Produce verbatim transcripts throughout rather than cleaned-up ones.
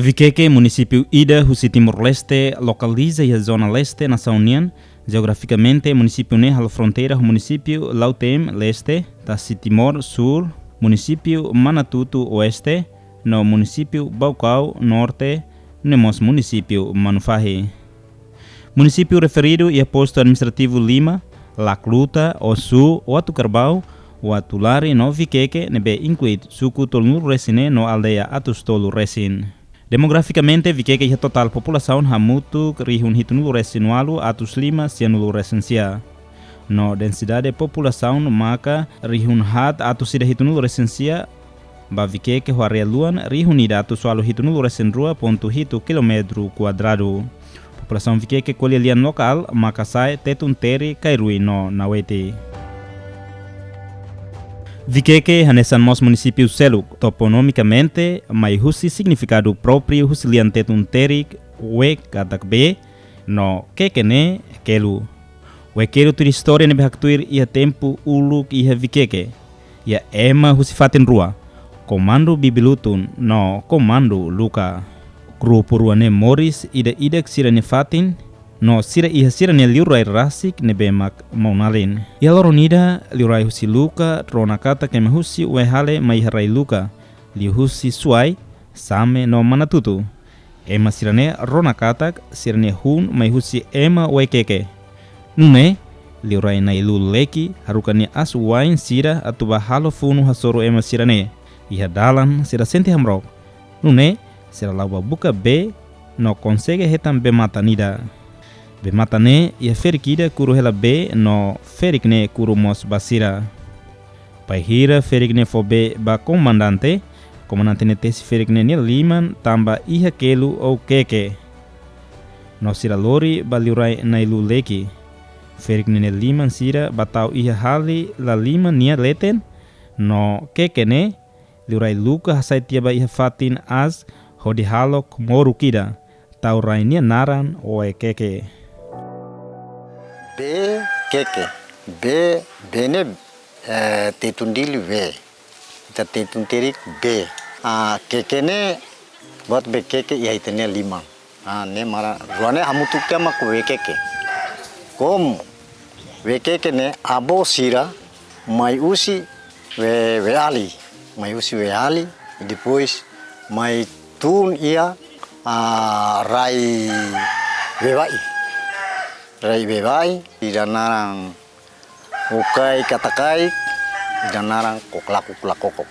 Vikeke, munisípiu ida husi Timor-Leste, lokaliza iha zona leste nasaun nian. Jeografikamente, munisípiu ne'e halo fronteira ho munisípiu Lautém Leste, Tasi Timor Súl, munisípiu Manatutu Oeste, no munisípiu Baucau Norte, no mós munisípiu Manufahi. Munisípiu referidu iha postu administrativu lima, Lacluta, Ossú, Oatu Carvão, Oatu Lari no Vikeke ne'ebé inklui suku tolunulu resin neen no aldeia atus tolu resin. Demografikamente, Vikeke iha totál populasaun hamutuk rihun hitunulu resin ualu atus lima sianulu resin sia. No densidade populasaun maka rihun haat atus ida hitunulu resin sia, ba Vikeke ho área luan rihun ida atus ualu hitunulu resin rua pontu hitu kilómetru kuadradu. Populasaun Vikeke ko'alia lian lokál maka sa'e Tetun Terik, Kairui no Naweti. Vikeke hanesan mós munisípiu seluk, toponomikamente, mai husi signifikadu própriu husi lian Tetun Terik, we katak bee, no keke ne'e kelu. We kelu tuir istória ne'ebé haktuir iha tempu uluk iha Vikeke. Iha ema husi fatin rua, Komandu Bibi-Lutun no Komandu Luka. Grupu rua ne'e moris ida-idak sira-nia fatin, no sira iha sira-nia liurai rasik ne'ebé mak maun-alin. Iha loron ida, liurai husi Luka rona katak ema husi Wehale mai iha rai Luka, liuhusi Suai, Same no Manatutu. Ema sira-ne'e rona katak sira-nia hun mai husi ema Wekeke. Nune'e, liurai Nailu Leki haruka nia asuwa'in sira atu bá halo funu hasoru ema sira-ne'e. Iha dalan sira sente hamrook. Nune'e, sira la'o bá buka bee no konsege hetan bee-matan ida. Bee-matan ne'e iha ferik ida kuru hela bee no ferik ne'e kuru mós ba sira. Bainhira ferik ne'e fó bee ba komandante, komandante ne'e tesi ferik ne'e nia liman tanba iha kelu ou keke. No sira lori ba liurai Nailu Leki. Ferik ne'e nia liman sira bá tau iha hali la liman nia leten, no keke ne'e liurai Luka hasai tiha ba iha fatin aas hodi halo komoruk ida, tau rai nia naran Wekeke. Bee keke, bee, bee ne'e, eh, Tetun Dili bee. Ita Tetun Terik bee. Ah, keke ne'e, buat bee keke iha ita-nia liman. Ah, ne'e mara, rua ne'e hamutuk tiha mak Wekeke. Komu Wekeke ne'e avó sira mai husi We-, Weali, mai husi Weali, depois mai tun iha, ah, rai Wewai. Rai Wewai, ida naran Okai Katakai, ida naran Koklaku Klakoko.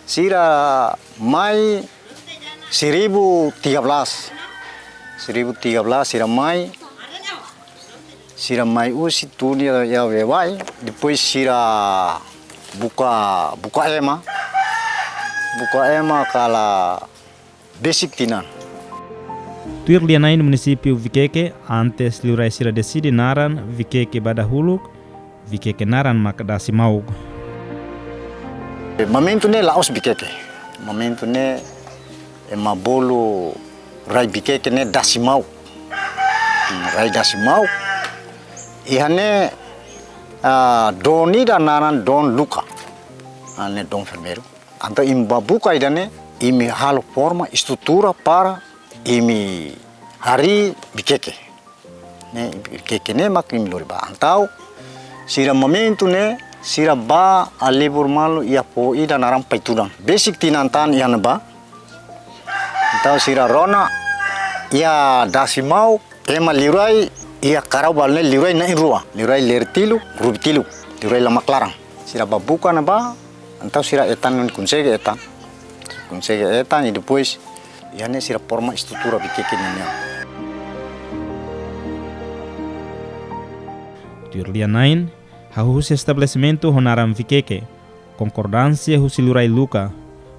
Sira mai seribu tiga belas. Seribu tiga belas sira mai. Sira mai husi tun iha, iha Wewai. Depois sira buka, buka ema. Buka ema kala besik tinan. Tuir lia-na'in munisípiu Vikeke, antes liurai sira deside naran Vikeke ba dahuluk, Vikeke naran mak Dasimauk. Momentu ne'e la'ós Vikeke. Momentu ne'e ema bolu rai Vikeke ne'e Dasimauk. Hmm, rai Dasimauk. Iha ne'e, ah, doon ida naran Doon Luka. Ah, ne'e doon fermeiru. Entaun imi bá buka ida-ne'e, imi halo forma estrutura para imi harii Vikeke. Ne'e, Vikeke ne'e mak imi lori bá. Entaun, sira momentu ne'e, sira bá halibur malu iha foho ida naran Paitudan. Besik tinan tan iha ne'ebá. Entaun sira rona, iha Dasimauk, ema liurai, iha Karau balu ne'e liurai na'in-rua, liurai Lertilu, Rubitiluk, liurai Lamak Laran. Sira bá buka ne'ebá, entaun sira hetan, konsege hetan. Konsege hetan, i depois, iha ne'e sira forma estrutura Vikeke nian. Tuir lia-na'in, hahú husi estabelesimentu ho naran Vikeke, konkordánsia husi liurai Luka,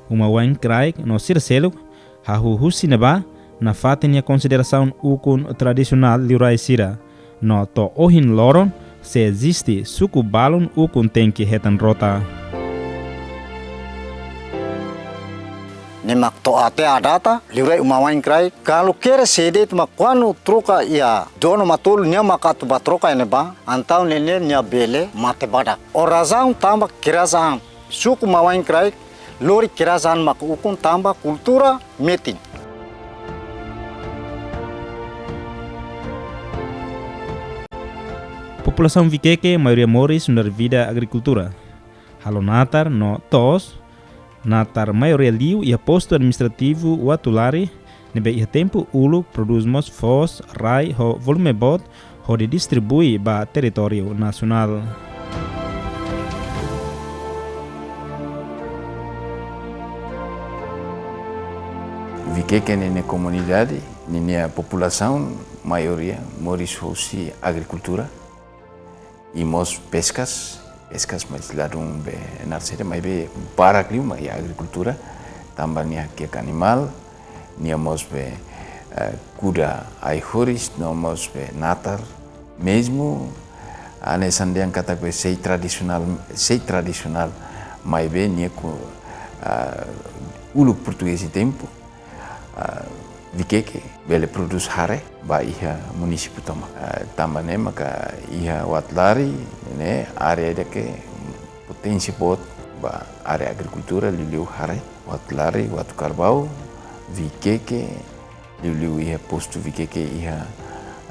uma-wa'in kraik no sira seluk, hahú husi ne'ebá, nafatin iha konsiderasaun ukun tradisionál liurai sira. No to'o ohin loron, se eziste suku balun ukun tenke hetan rota. Ne'e mak to'o até à data, liurai uma-wa'in kraik, kalu kere sé de'it mak kuandu troka iha dono Matolu nia mak atu bá troka iha ne'ebá, entaun ne'e nia bele mate badak. Ho razaun tanba kerajaan, suku uma-wa'in kraik, lori kerajaan mak ukun tanba kultura metin. Populasaun Vikeke maioria moris nu'udar vida agrikultura. Halo natar no to'os, natar maioria liu iha postu administrativu Uatulari, ne'ebé iha tempu uluk prodús mós foos, rai ho volume boot hodi distribui ba territóriu nasionál. Vikeke ninia komunidade, ninia populasaun maioria moris husi agrikultura. I mós peskas, peskas mas ladún be narsede, maibé barak liu mak iha agrikultura, tanba nia hakiak animál, nia mós be, eh, kuda ai-horis, no mós be natar, mezmu hanesan dehan katak be sei tradisionál, sei tradisionál, maibé nia ku, ah, uluk portugés nia tempu, ah, Vikeke bele prodús hare ba iha munisípiu tomak. Ah, tanba ne'e maka iha Uatulari ne'e área ida ke poténsia boot ba área agrikultura, liuliu hare. Uatulari, Uatucarbau, Vikeke, liuliu iha postu Vikeke iha,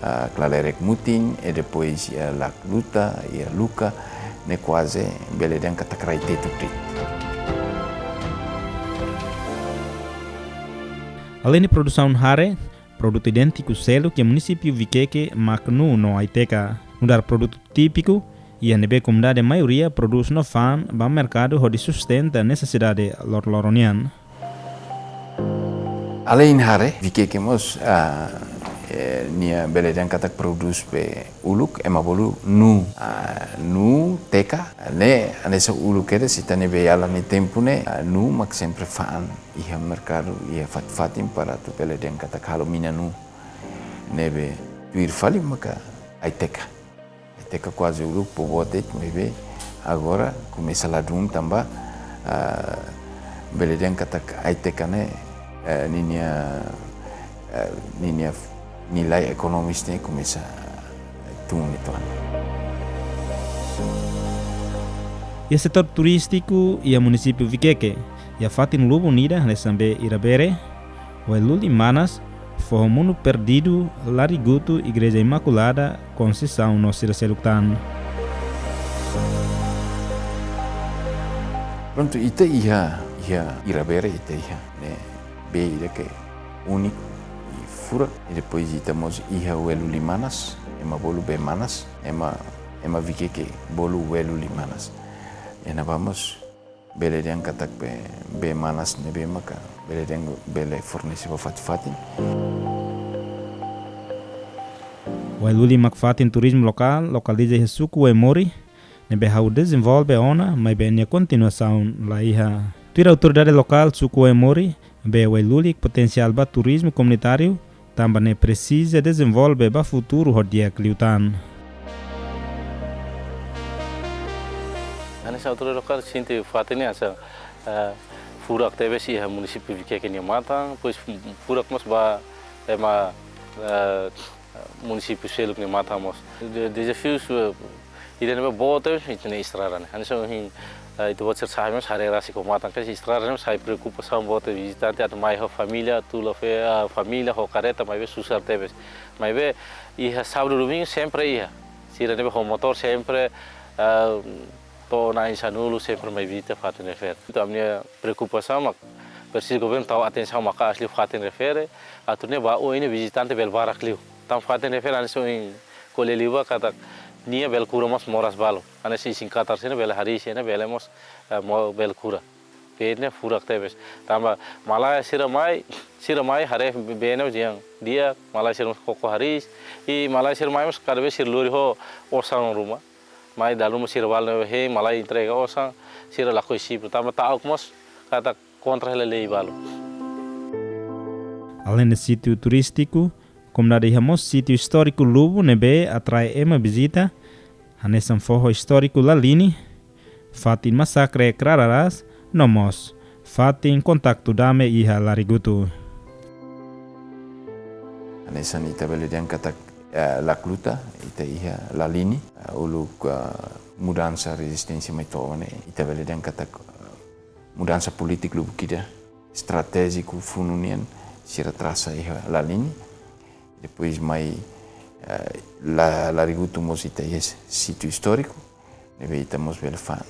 ah, Clalerec Mutin, i depois iha Lacluta, iha Luca, ne'e kuaze bele dehan katak rai-tetu de'it. Aleinde produsaun hare, produtu idéntiku seluk iha munisípiu Vikeke mak nuu no ai-teka. Nu'udar produtu típiku, iha ne'ebé komunidade maioria prodús no fa'an ba merkadu hodi sustenta nesesidade loroloron nian. Alein hare, Vikeke mós, ah, eh, nia bele dehan katak prodús be uluk, ema bolu nuu, ah, nuu, teka, ne'e hanesan uluk kedas ita-nia beiala nia tempu ne'e, ah, nuu mak sempre fa'an iha merkadu, iha fatin-fatin para atu bele dehan katak halo mina-nuu. Ne'ebé tuir fali maka ai-teka. Ai-teka kuaze uluk boboot de'it, maibé agora komesa ladún tanba, ah, bele dehan katak ai-teka ne'e, eh, ninia, eh, ninia nilai ekonomis ne'e komesa tun uitoan. Iha setór turístiku iha munisípiu Vikeke, iha fatin lubun ida hanesan be Irabere, Uailuli Manas, Foho Mundu Perdidu, Larigutu, Igreja Imakulada Konseisaun no sira seluk tan. Prontu, ita iha, iha Irabere ita iha ne'e bee ida ke úniku i furak, i depois ita mós iha Uailuli Manas, ema bolu Bee Manas, ema, ema Vikeke bolu Uailuli Manas. Iha ne'ebá mós bele dehan katak be, Bee Manas ne'ebé maka bele dehan bele fornese ba fatin-fatin. Uailuli mak fatin turizmu lokál, lokaliza iha suku Uaimori, ne'ebé hahú dezenvolve ona, maibé nia kontinuasaun la iha. Tuir autoridade lokál suku Uaimori, bee Uailuli potensiál ba turizmu komunitáriu, tanba ne'e presiza dezenvolve ba futuru ho di'ak liután. Hanesan autoridade lokál sente fatin ne'e hanesan, eh, furak tebes iha munisípiu Vikeke nia matan, depois furak mós ba ema, eh, munisípiu seluk nia matan mós. De-, dezafius, eh, ida ne'ebé boot tebes ita-nia estrada ne'e. Hanesan ohin, eh, ita-boot sira sa'e mós haree rasik ho matan, ke estrada ne'e mós sai preokupasaun boot tebes vizitante atu mai ho família, tula fe, ah, família ho kareta, maibé susar tebes. Maibé iha sábadu, domingu sempre iha. Sira ne'ebé ho motór sempre, ah, to'o na'in sanulu sempre mai vizita fatin refere. Entaun ami-nia preokupasaun mak presiza governu tau atensaun maka'as liu fatin refere, atu nune'e ba oin ne'e vizitante bele barak liu. Tanba fatin refere hanesan ohin ko'alia liu ba katak nia bele kura mós moras balu. Hanesan isin-katar sira ne'e bele hariis sira ne'e bele mós, eh, mo-, bele kura. Bee ne'e furak tebes. Tanba malae sira mai, sira mai haree bee ne'e dehan di'ak, malae sira mós koko hariis, i malae sira mai mós kada vez sira lori ho osan ruma. Mai dala ruma sira balu ne'e hein, malae entrega osan, sira lakohi sipru. Tanba ta'uk mós katak kontra hela lei balu. Aleinde sítiu turístiku, komunidade iha mós sítiu istóriku lubun ne'ebé atrai ema vizita, hanesan foho istóriku Lalini, fatin masakre Krararas, no mós fatin kontaktu dame iha Larigutu. Hanesan ita bele dehan katak, eh, Lacluta, ita iha Lalini, eh, uluk, eh, mudansa rezisténsia mai to'o ne'e, ita bele dehan katak, eh, mudansa polítiku lubuk ida, estratéjiku funu nian, sira trasa iha Lalini. Depois mai Eh, la, Larihutu mós ita iha sítiu istóriku, ne'ebé ita mós bele fa'an.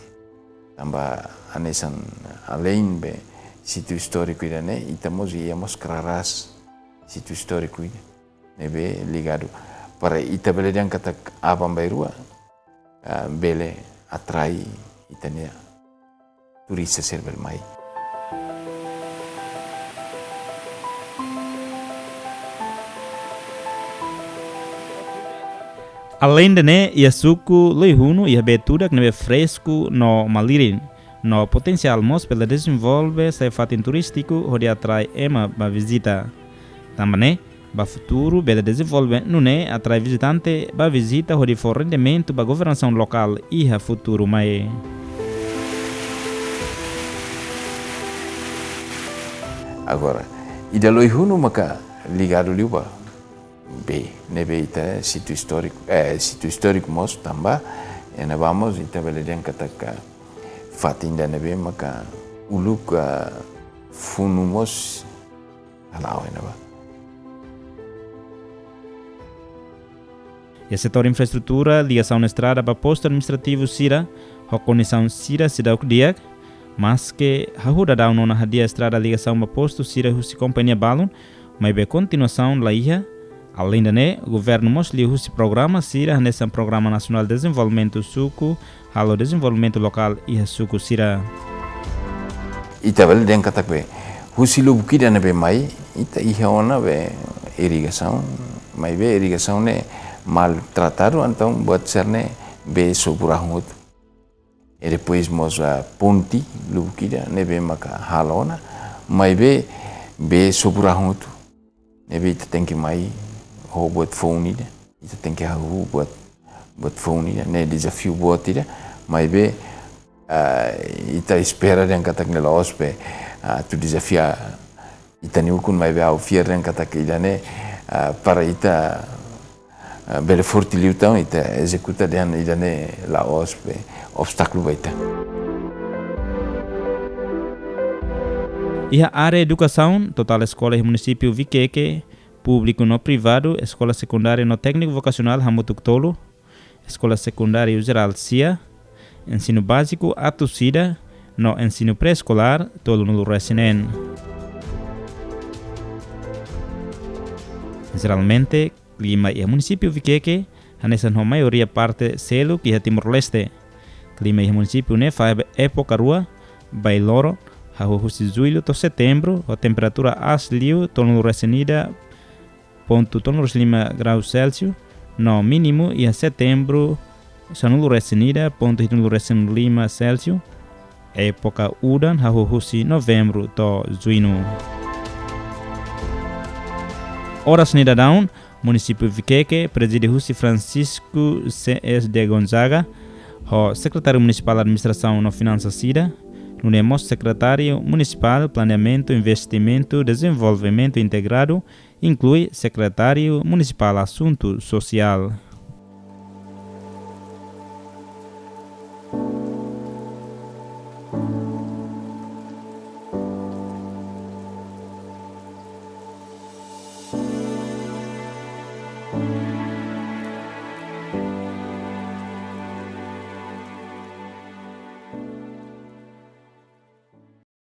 Tanba hanesan além be sítiu istóriku ida-ne'e, ita mós iha mós kraras sítiu istóriku ida. Ne'ebé ligadu para ita bele dehan katak aban-bainrua, ah, bele atrai ita-nia turista sira bele mai. Além de ne'e, iha suku Loihunu iha bee tudak ne'ebé fresku no malirin, no potensiál mós bele dezenvolve sai fatin turístiku hodi atrai ema ba vizita. Tanba ne'e, ba futuru bele dezenvolve nune'e atrai vizitante ba vizita hodi fó rendimentu ba governasaun lokál iha futuru mai. Agora, ida Loihunu maka ligadu liu ba bee, ne'ebé ita sítiu istóriku, eh, sítiu istóriku mós tanba, iha ne'ebá mós ita bele dehan katak fatin ida ne'ebé maka uluk, ah, funu mós hala'o iha ne'ebá. Iha setór infraestrutura, ligasaun estrada ba postu administrativu sira, ho kondisaun sira seidauk di'ak, maske hahú daudaun ona hadi'a estrada ligasaun ba postu sira husi kompañia balun, maibé kontinuasaun la iha. Além de ne'e, governu mós liuhusi programa sira hanesan Programa Nasionál Dezenvolvimentu Suku, halo dezenvolvimentu lokál iha suku sira. Ita bele dehan katak be, husi lubuk ida ne'ebé mai, ita iha ona be irrigasaun, maibé irrigasaun ne'e mal tratadu, entaun buat sira-ne'e bee sobu rahun hotu. I depois mós, ah, ponte, lubuk ida ne'ebé maka halo ona, maibé bee sobu rahun hotu. Ne'ebé ita tenke mai ho buat foun ida. Ita tenke hahú buat, buat foun ida. Ne'e dezafiu boot ida. Maibé, ah, ita espera dehan katak ne'e la'ós be, ah, atu dezafia ita-nia ukun, maibé ha'u fiar dehan katak ida-ne'e, ah, para ita, ah, bele forte liután ita ezekuta dehan ida-ne'e la'ós be obstákulu ba ita. Iha área edukasaun, totál eskola iha munisípiu Viqueque, públiku no privadu, eskola sekundáriu no tékniku vokasionál hamutuk tolu, eskola sekundáriu jerál sia, ensinu báziku atus ida, no ensinu pré-eskolár tolunulu-resin-neen. Jeralmente, klima iha munisípiu Viqueque hanesan ho maioria parte seluk iha Timor-Leste. Klima iha munisípiu ne'e fahe ba époka rua, bailoro, hahú husi jullu to'o setembru, ho temperatura aas liu tolunulu-resin-ida pontu tolunulu-resin-lima graus Celsius, no mínimu iha setembru sanulu-resin-ida pontu hitunulu-resin-lima Celsius, époka udan hahú husi novembru to'o juñu. Oras ne'e daudaun, munisípiu Viqueque, prezide husi Francisco C S de Gonzaga, ho Sekretáriu Munisipál Administrasaun no Finansas sira, nune'e mós Sekretáriu Munisipál Planeamentu, Investimentu, Dezenvolvimentu Integradu, inklui Sekretáriu Munisipál Asuntu Sosiál.